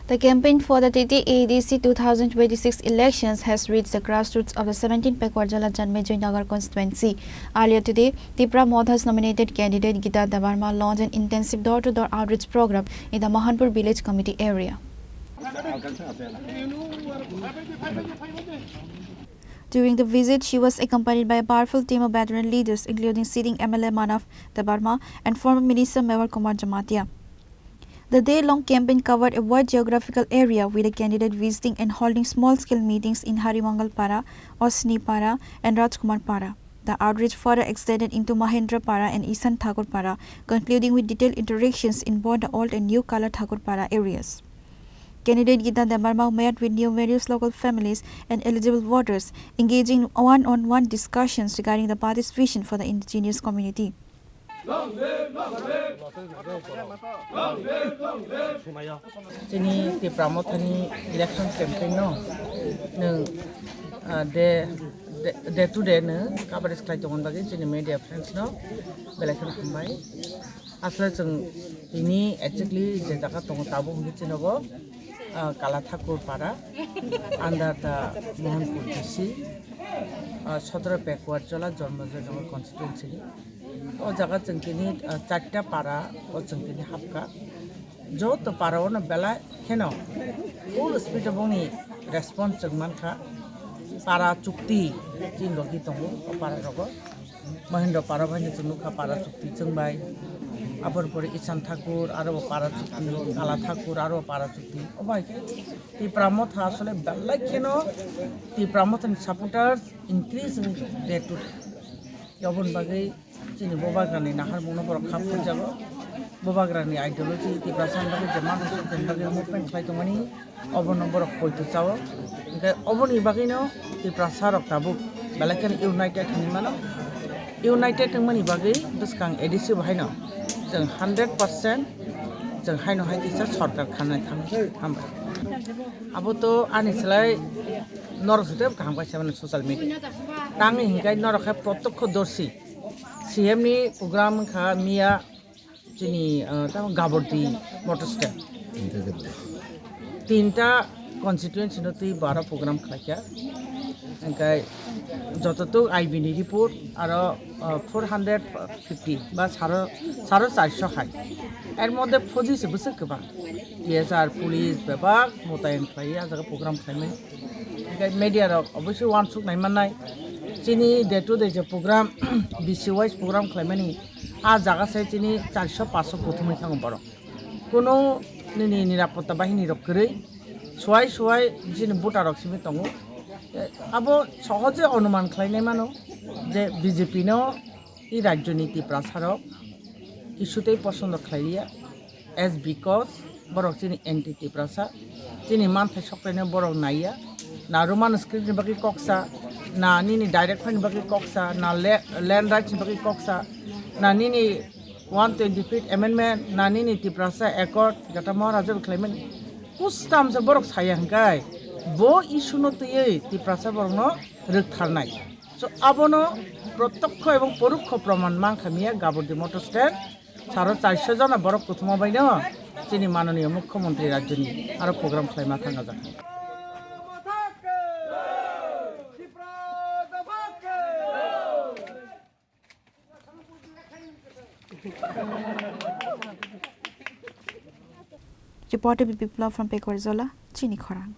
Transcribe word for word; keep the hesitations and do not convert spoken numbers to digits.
The campaign for the T T A D C two thousand twenty-six elections has reached the grassroots of the seventeen Pakwar Jala Janmejoi Nagar constituency. Earlier today, Tipra Motha's nominated candidate Gita Debbarma launched an intensive door-to-door outreach program in the Mohanpur Village Committee area. During the visit, she was accompanied by a powerful team of veteran leaders, including sitting M L A Manav Debbarma and former Minister Mevar Kumar Jamatia. The day-long campaign covered a wide geographical area, with the candidate visiting and holding small-scale meetings in Harimangal Para, Osni Para, and Rajkumar Para. The outreach further extended into Mahendra Para and Ishan Thakur Para, concluding with detailed interactions in both the old and new Kala Thakur Para areas. Candidate Gita Debbarma met with numerous local families and eligible voters, engaging one-on-one discussions regarding the party's vision for the indigenous community. Chini Tipra Mothani election campaign no nwng, ah, de, de, day to day no coverage khlai tongmani bagwi chini media friends no belai kheno hambai. Asle chwng tini exactly je jaga tongo tabuk hwnwi chini bo, ah, Kala Thakur Para under the Mohanpur D C, ah, sotoro Pakwar Jola Janmejoi Nagar constituency ni. O jaga chwng tini, ah, charta para o chwng tini hapkha. Joto para o no belai kheno full speed o bongni response chwng mankha. Para chukti chini logi tongo o para rogo. Mahendra Para bai no chwng nukha para chukti chwng bai. Aboni pore Ishan Thakur aro bo para chukti, Kala Thakur aro bo para chukti. O bai khe Tipra Motha asole belai kheno Tipra Mothani supporters increase day to day. Oboni bagwi chini Bubagrani naharmungno borok khap khajago. Bubagrani ideology Tiprasani bagwi je manwi songkhe bagwi movement khlai tongmani obono borok poito chao. Hwnkhe oboni bagwino Tiprasa rok tabuk belai kheno united hinwi mano. United wngmani bagwi bwskang A D C bo haino chwng hundred percent chwng haino hai kisa sorkar khanai thang hambai. Abo to ani slai norok site kaham kaisa mano social media. Tangwi hinkai norok hai protokho dorsi. C M ni program wngkha miya chini, ah, tamo Gabordi motor stand. Tinta constituency no twi baro program khlaikha. Hingkai jototuk I B ni report aro, ah, four hundred fifty ba saro, saro charso hai. Er moddhe phoji se bwswk kwbang. T S R police bebak motayen khlaiwi ah jaga program khlaimani. Hingke media rok obviously uansuk nai mannai. Chini day to day je program, B C wise program khlaimani, ah jaga se chini charso paso kuthumwi thango borok. Kuno nini nirapotta bahini rok kwrwi, suai suai chini voter rok simi tongo. Eh, abo sohoje onuman khlainai mano je B J P no i rajyoni Tiprasa rok kisutei posondo khlailiya. As because borok chini anti Tiprasa, chini manthai sokraino borok naiya, na Roman script ni bagwi koksa, na nini direct fund ni bagwi koksa, na le-, land rights ni bagwi koksa, na nini one twenty fifth amendment, na nini Tiprasa accord, jata Maharaja bo khlaimani. Kustam se borok saya hingkai, bo issue no twiwi Tiprasa borokno rwktharnai. So, abono protokho ebong porokho proman mankha miya Gabordi motor stand. Saro charso jona borok kuthuma baino chini manoniya mukhyamantri rajyoni aro program khlaima thangajak. Reporter Biplab from Pekorjola, Chini Khorang.